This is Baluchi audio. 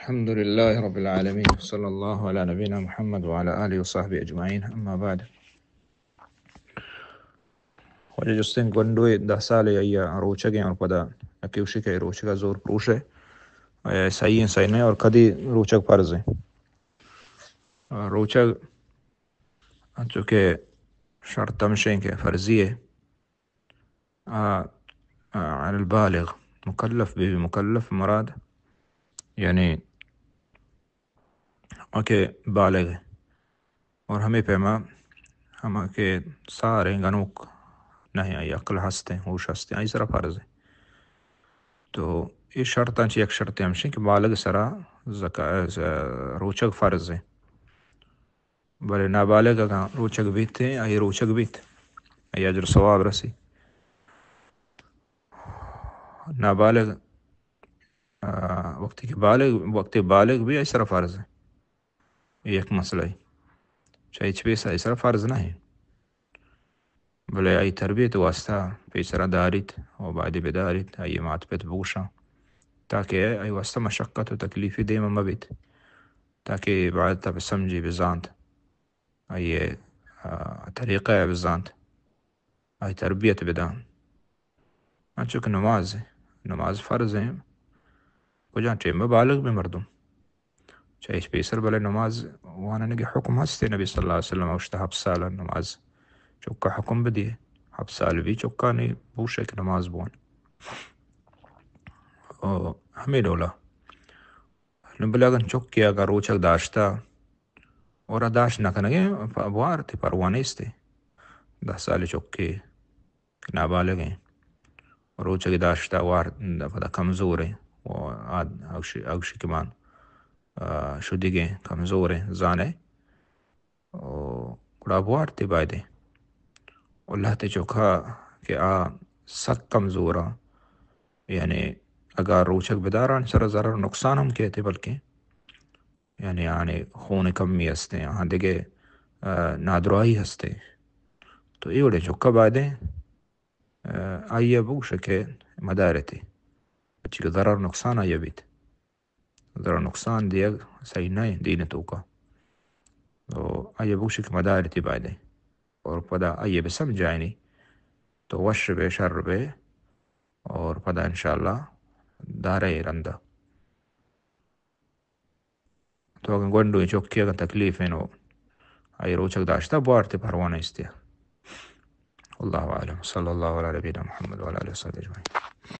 الحمد لله رب العالمين، صلى الله على نبينا محمد وعلى آله وصحبه أجمعين، أما بعد. واجہ جستیں گونڈوے دہ سالے آئی ءَ روچگ ایں اور پدا یکے گوشی کہ روچگ ءَ زور پروش ئے، آیا صحیح ایں صحیح نہ ایں اور کدی روچگ فرض ایں؟ روچگ انچو کہ شرط ہمیش ایں کہ فرضی ایں، آ، آ، علی البالغ، مکلف بہ بی، مکلف مراد یعنی آ کہ بالغ ایں اور ہمے پیما ہما کہ سار ایں، گنوک نہ ایں، آئی عقل ہست ایں، ہوش ہست ایں، آئی سرا فرض ایں. تو اے شرطاں چہ یک شرطے ہمیش ایں کہ بالغ سرا زکا-، ز-، روچگ فرض ایں. بلے نابالغ اگاں روچگ بیت، آئی روچگ بیت، آئی اجر ثواب رسی. نابالغ، آ، وقتی کہ بالغ، وقتی بالغ بی، آئی سرا فرض ایں. اے یک مسئلہ ایں. چہ ہچ پیسہ آئی سرا فرض نہ ایں. بلے آئی تربیت واسطہ پیسرا داریت و بایدے بداریت، آئی مات پت بگوشاں، تاکہ آئی واسطہ مشقت و تکلیفے دیما مبیت، تاکہ عبادتا بسمجھی، بزانت، آئی، آ، طریقہ بزانت، آئی تربیت بداں. انچو کہ نماز ایں، نماز فرض ایں، کجام ٹیم بالغ بی مردم. چہ ہچ پیسر بلے نماز وانینگے حکم ہست ایں، نبی صلی اللہ علیہ وسلم ءَ گوشتہ ہپت سال نماز چکا حکم بدیے، ہپت سال بی چکانی بوشے کہ نماز بوان. او ہمے ڈولا. نوں بلے اگن چکے اگاں روچگ داشتہ اور داشت نہ کنگے، پ-، بوارتی، پرواہ نیستی. دہ سال چکے کہ نابالغ ایں، روچگے داشتہ، وار پدا کمزور ایں، و آ-، اوشی، اوشی کہ مان، آ، شدیگ ایں، کمزور ایں، زانے، و گڑا بوارتی بایدے. و لہتے چکا کہ آ سک کمزور ایں، یعنی اگاں روچگ بداران سر ضرر نقصان ہم کیتے، بلکہ یعنی آنے خون کمی ہست ایں، آہاں دگہ، آ، نادراہی ہست ایں. تو اے وڑیں چکا بایدے، آ، آئی ءَ بگوش کہ مدارتی، پرچی کہ ضرر نقصان آئی ءَ بیت. ضرر نقصان دیگ صحیح نہ ایں دین توکا. تو آئی ءَ بگوش کہ مدارتی بایدے. اور پدا آئی ءَ بسمجھائینی، تو وش بے، شر بے، اور پدا انشاءاللہ دارے رندا. تو اگن گونڈویں چکے اگن تکلیف ایں و آئی روچگ داشتہ، بوارتی، پرواہ نیستی. واللہ اعلم. صلی اللہ علی نبینا محمد وعلی آلہ وصحبہ اجمعین.